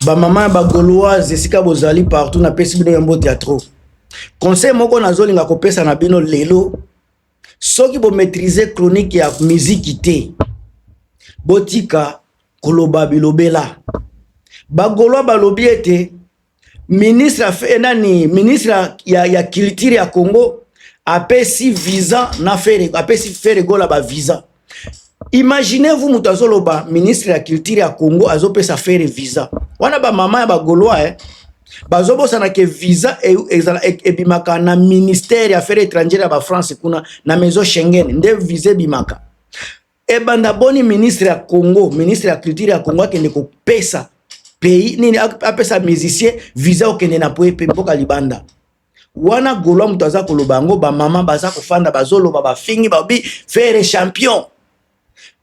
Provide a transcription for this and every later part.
Ba mama ya ba gauloise esika bozali partout napesi bino ya mbote ya trop. Conseil moko nazolinga kopesa na bino lelo, soki bo maitriser chronique ya miziki te, botika koloba bilobela. Ba gaulois balobi ete ministre eh, nani ministre ya culture ya Congo apesi visa na Ferre, apesi Ferre Gola ba visa. Imaginez-vous moto azoloba ministre ya culture ya Congo azopesa Ferre visa. Wana ba mama ya ba Gaulois eh, bazobosana ke visa e, ezala e, ebimaka na ministère ya affaires étrangères ya ba France kuna na maison Schengen nde visa ebimaka. Ebanda boni ministre ya Congo, ministre ya culture ya Congo akende kopesa pays nini, apesa musicien visa okende na poye pe mboka libanda. Wana Gaulois moto aza koloba yango, ba mama baza kofanda bazoloba, bafingi babi Ferre champion.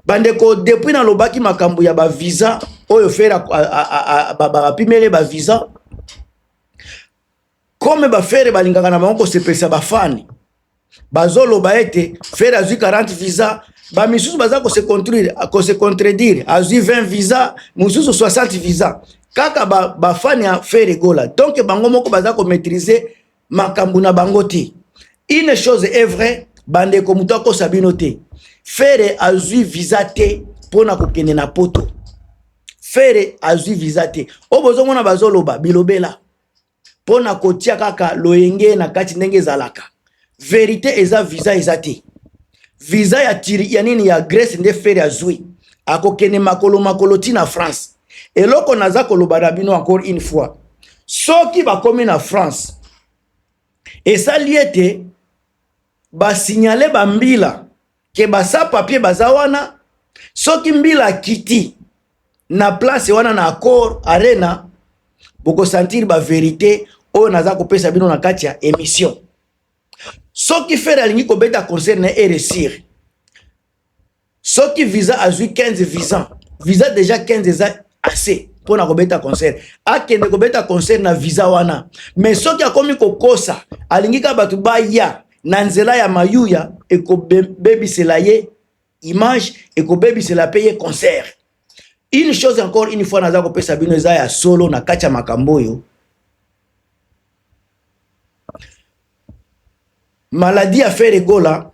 Bandeko, depuis nalobaki makambo ya ba visa oyo Ferre bapimele ba visa, comme ba Ferre balingaka na bango kosepelisa ba fani, bazoloba ete Ferre azwi 40 visa, ba misusu baza kose contredire, kose contredire, azwi 20 visa, mosusu 60 visa, kaka ba fani ya Ferre Gola. Donc bango moko baza ko maîtriser makambo na bango te. Une chose est vraie, bandeko, moto akosa bino te, Ferre azwi visa te mpona kokende na poto. Ferre azwi visa te. Oyo bozomona bazoloba bilobela mpona kotia kaka loyenge na kati ndenge ezalaka. Verite eza visa eza te. Visa ya tiri ya nini ya Grèce nde Ferre azwi, akokende makolo makolo ti na France. Eloko naza koloba na bino encore une fois, soki bakomi na France esali ete basignale bambila ke basa papier baza wana, soki mbila akiti na place wana na Accor Arena, bokosentir ba verite oyo naza kopesa bino na kati ya émission. Soki Ferre alingi kobeta concert na ye réussir, soki visa azwi 15 visa, visa déjà 15 eza assez mpona kobeta concert, akende kobeta concert na visa wana. Mais soki akomi kokosa, alingi kaka bato baya na nzela ya mayuya, ekobebisela ye image, ekobebisela mpe ye concert. Une chose encore une fois naza kopesa bino eza ya solo na kati ya makambo oyo, maladie ya Ferre Gola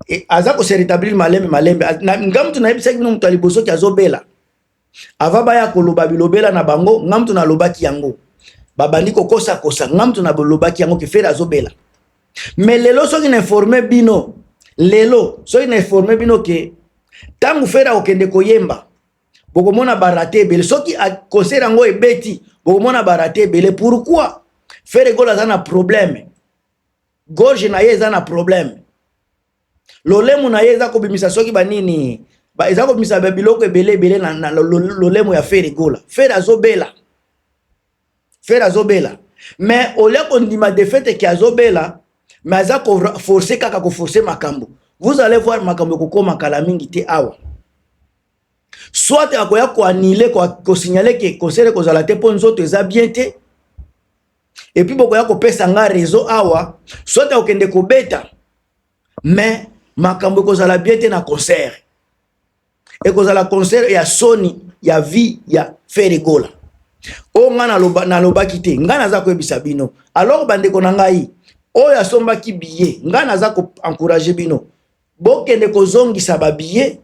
e, aza ko se rétablir malembe malembe. Nga mutu nayebisaki bino moto ya liboso ki azobela avant baya koloba bilobela na bango, nga mutu nalobaki yango, babandi kokosakosa, nga mutu nalobaki yango ke Ferre azobela. Mais lelo soki na informe bino, lelo soki na informe bino ke ntango Ferre akokende koyemba, bokomona barate ebele. Soki concert yango ebeti, bokomona barate ebele. Pourquoi? Ferre Gola aza na problème, gorge na ye eza na problème, lolemo na ye eza kobimisa soki banini ba, eza kobimisa biloko ebele ebele na lolemo ya Ferre Gola. Ferre azobela, Ferre azobela, mais olia kondima défaite ke azobela, mais aza koforce kaka koforce makambo. Vous allez voir makambo ekokoma kala mingi te awa. Soit akoya koanile, kosignale ke concert ekozala te mpo nzoto eza bien te, et puis bokoya kopesa nga réseau awa. Soit akokende kobeta, mais makambo ekozala bien te na concert, ekozala concert ya soni ya vie ya Ferre Gola. Oyo ngai nalobaki te, ngai naza koyebisa bino. Alors bandeko na ngai oyo asombaki billet, ngai naza koencourage bino, bokende kozongisa babillet,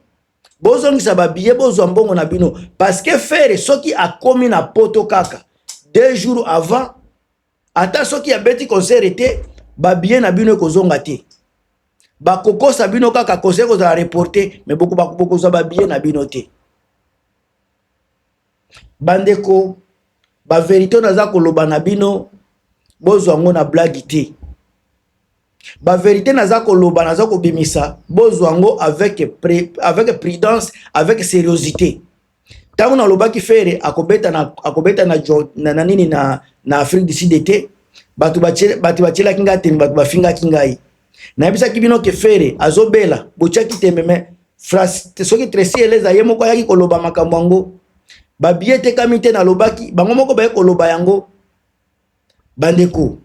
bozongisa babillet, bozwa mbongo na bino, parce que Ferre soki akomi na poto kaka 2 jours avant, ata soki abeti concert te, babillet na bino ekozonga te. Bakokosa bino kaka concert kozala reporté, mais bokozwa babillet na bino te. Bandeko, baverité oyo naza koloba na bino, bozwa yango na blague te. Baverité naza koloba, naza kobimisa, bozwa yango avec prudence, avec sérieuxité. Ntango nalobaki Ferre akobeta na, akobeta na nini na Afrique du Sud te, bato batielaki ngai tembe, bato bafingaki ngai. Nayebisaki bino ke Ferre azobela, botiaki tembe. Mais soki Tracy Eleza ye moko ayaki koloba makambo yango, babillet etekami te, nalobaki, bango moko baye koloba yango. Bandeko,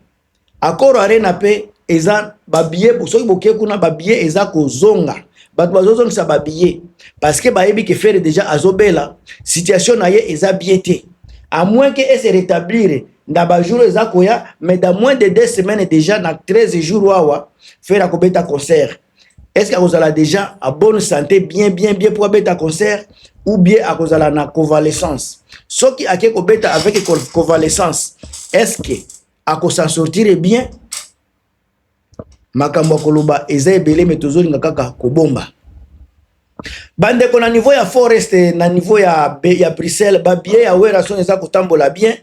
Accor Arena mpe eza babillet, soki boke kuna, babillet eza kozonga, bato bazozongisa babillet parce que bayebi ke Ferre déjà azobela, situation na ye eza bien te. À moins que ese rétablir na bajour eza koya, mais dans moins de 2 semaines déjà, na 13 jours awa, Ferre akobeta concert. Est ce que akozala déjà à bonne santé, bien bien bien, po abeta concert, ou bien akozala na convalescence? Soki ake kobeta avec convalescence, est ce que akosan sortir bien? Makambo ya koloba eza ebele, me tozolinga kaka kobomba. Bandeko, na niveau ya Forest, na niveau ya Bruxelles, babillet ya Werrason eza kotambola bien,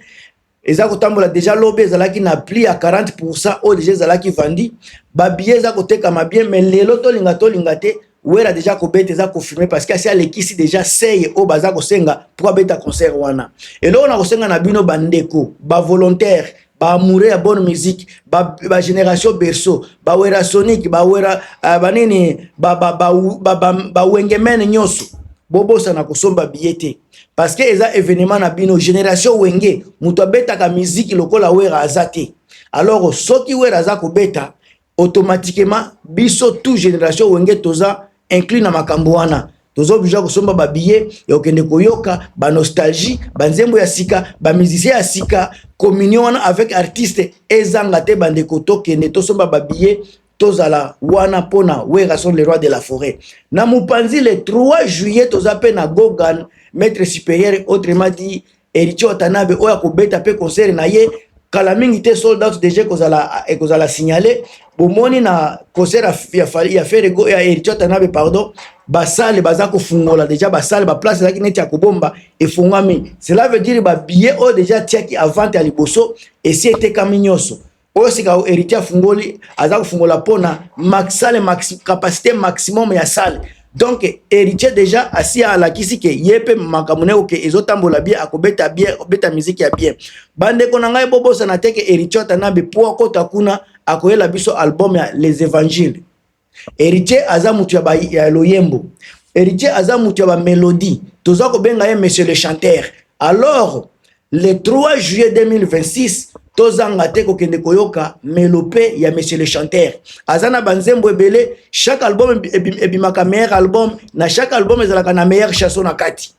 eza kotambola déjà. Lobi ezalaki na plus ya 40 oyo déjà ezalaki vendu. Babillet eza kotekama bien, mais lelo, tolinga tolinga te, Wera déjà kobeta, eza confirmé, parce que asi alekisi déjà seuil oyo baza kosenga mpo abeta concert wana. Eloko na kosenga na bino bandeko, bavolontaire, baamoureux ya bonne musique, bagénération ba berceau, bawerrasonique, bawera banini, bawengemene nyonso, bobosana kosomba billet te, parce que eza événement na bino, génération Wenge. Moto abetaka miziki lokola Wera aza te. Alors soki Wera aza kobeta, automatiquement biso tout génération Wenge toza inclus na makambo wana. Toza obligé kosomba babillet ya kokende koyoka banostalgie, banzembo ya sika, bamusicien ya sika. Communion wana avec artiste ezanga te. Bandeko, tokende tosomba babillet, tozala wana mpona Werrason, le roi de la forêt. Na mopanzi, le 3 juillet, toza mpe na Gogan, maître supérieur, autrement dit Héritier Watanabe, oyo akobeta mpe concert na ye kala mingi te. Sold out déjà ekozala signalé. Bomoni na concert ya Ferre, ya Héritier Watanabe, pardon, basale baza kofungola déjà basale, baplace ezalaki neti ya kobomba efungwami. Cela veut dire babillet oyo déjà tiaki avant ya liboso esi etekami nyonso. Oyo sika Héritier afungoli, aza kofungola mpona salle capacité maximum ya salle. Donc Héritier déjà asi alakisi ke ye mpe makambo na ye oke ezotambola bien, akobeta bien, akobeta miziki ya bien. Bandeko na ngai, bobosana te ke Héritier Watanabe, mpo akota kuna, akoyela biso album ya Les Évangiles. Héritier aza mutu ya loyembo, Héritier aza mutu ya bamélodie, toza kobenga ye monsieur le chanteur. Alors le 3 juillet 2026, tozanga te kokende koyoka mélopée ya monsieur le chanteur. Aza na banzembo ebele. Chaque album ebimaka meilleur album, na chaque album ezalaka na meilleure chanson na kati.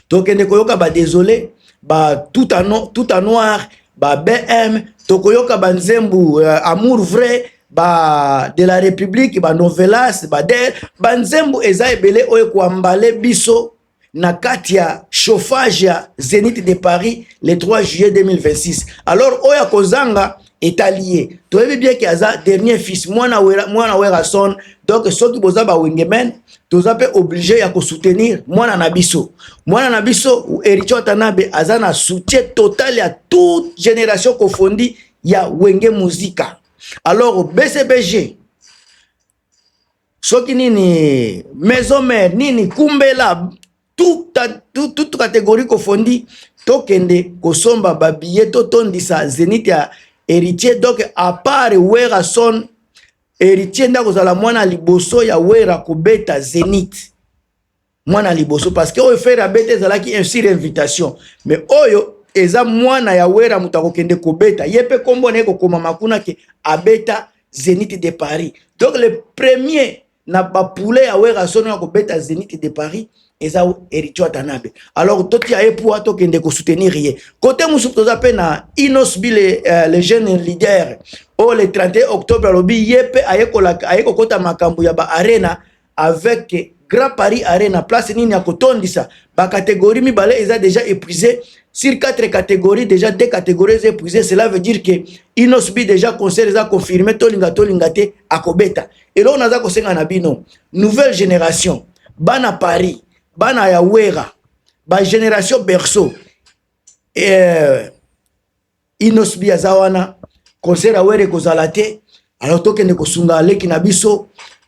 Tokende koyoka badésolé, ba tout en noir, ba BM, tokoyoka banzembo amour vrai, ba de la République, banovelas, bader, banzembo eza ebele oyo ekoambale biso na kati ya chauffage ya Zénith de Paris le 3 juillet 2026. Alors oyo akozanga, etali ye. Toyebi bien ke aza dernier fils, mwana Wera, mwana Werrason. Donc soki boza bawengemen, toza mpe obligé ya kosoutenir mwana na biso. Mwana na biso Héritier Watanabe aza na soutien total ya toute génération confondue ya Wenge Muzika. Alors BCBG, soki nini, maison mère nini, kumbela, toute catégorie confondue, tokende kosomba babillet, totondisa Zénith ya Héritier. Donc à part Werrason, Héritier nde akozala mwana liboso ya Wera kobeta Zénith, mwana liboso, parce que oyo Ferre abeta ezalaki sur invitation, mais oyo eza mwana ya Wera moto akokende kobeta. Ye mpe nkombo na ye kokomama kuna ke abeta Zénith de Paris. Donc le premier na bapule ya Werrason oyo akobeta Zénith de Paris eza Héritier Watanabe. Alors totia ye mpo tokende kosoutenir ye. Côté mosusu, toza mpe na Innoss'B, le jeune leader, oyo le 31 octobre alobi ye mpe aye kokɔta makambo ya baarena avec Grand Paris Arena, place nini ya kotondisa. Bacatégorie mibale eza déjà épuisé. Sur quatre catégories, déjà deux catégories eza épuisé. Cela veut dire que Innoss'B déjà concert eza confirmé, tolinga tolinga te, akobeta. Eloko naza kosenga na bino, nouvelle génération, bana Paris, bana ya Wera, bagénération berceau, Innoss'B aza wana, concert ya Wera ekozala te. Alors tokende kosunga leki na biso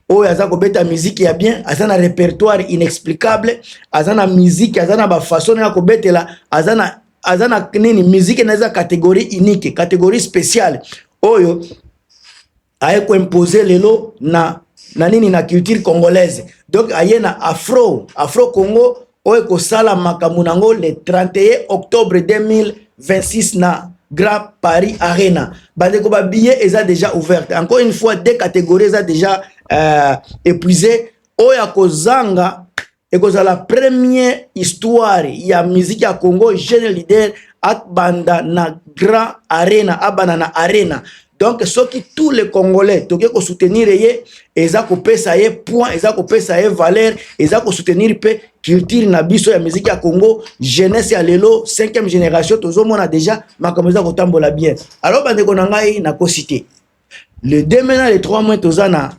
oyo aza kobeta miziki ya bien, aza na répertoire inexplicable, aza na miziki, aza na bafaçon ya kobetela, aza na nini, miziki na eza catégorie unique, catégorie spéciale oyo aye koimpose lelo na nini, na culture congolaise. Donc aye na Afro Congo oyo ekosala makambo nango le 31 octobre 2026 na Grand Paris Arena. Bandeko, babillet eza déjà ouverte. Encore une fois, deux catégories eza déjà épuisé. Oyo akozanga, Ekozala première histoire ya musique ya Congo, jeune leader abanda na Grand Arena, abanda na Arena. Donc soki tous les Congolais toke kosoutenir ye, eza kopesa ye point, eza kopesa ye valeur, eza kosoutenir mpe culture na biso ya musique ya Congo. Jeunesse ya lelo, 5e génération, tozomona déjà makambo eza kotambola bien. Alors bandeko na ngai, nakosi te, le 2 mai na le 3 mai toza na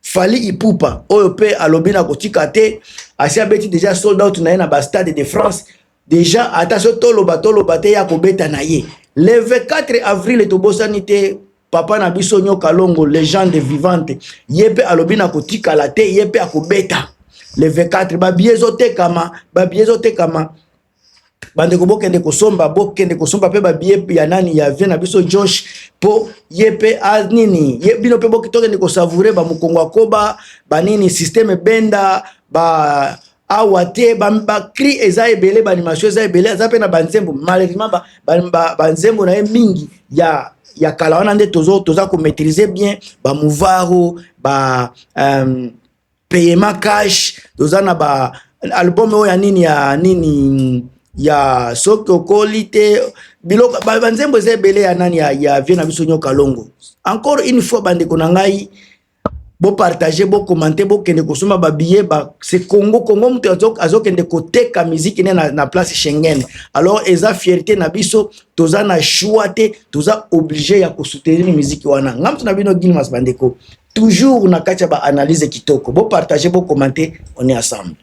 Fally Ipupa, oyo mpe alobi na kotika te. Asi abeti déjà sold out na ye na bastade de France déjà. Ata so toloba toloba te, ya kobeta na ye le 24 avril. Tobosani te papa na biso Nyoka Longo, légende vivante. Ye mpe alobi na kotikala te, ye mpe akobeta le 24. Babillets ezotekama, babillets ezotekama. Bandeko, bokende kosomba, bokende kosomba mpe babillets ya nani, ya vieux na biso Josh, mpo ye mpe nini, ye bino mpe tokende kosavourer bamokongo akoba banini, système benda ba awa te, bacris ba eza ebele, baanimation eza ebele. Aza mpe na banzembo. Malheureusement banzembo na ye mingi ya kala wana nde toza komaîtriser bien, bamuvaro, ba paiement cash. Toza na ba album oyo ya nini, ya nini, ya soki okoli te, biloko banzembo eza ebele ya nani, ya vieux na biso Nyoka Longo. Encore une fois, bandeko na ngai, bopartager, bocommenter, bokende kosomba babillets ba. C'est Congo, Congo moto azokende koteka miziki ne na place Schengen. Alors eza fierté na biso, toza na choix te, toza obligé ya kosoutenir miziki wana. Nga moto na bino Gilmas, bandeko, toujours na kati ya baanalyse kitoko. Bopartager, bocommenter, on est ensemble.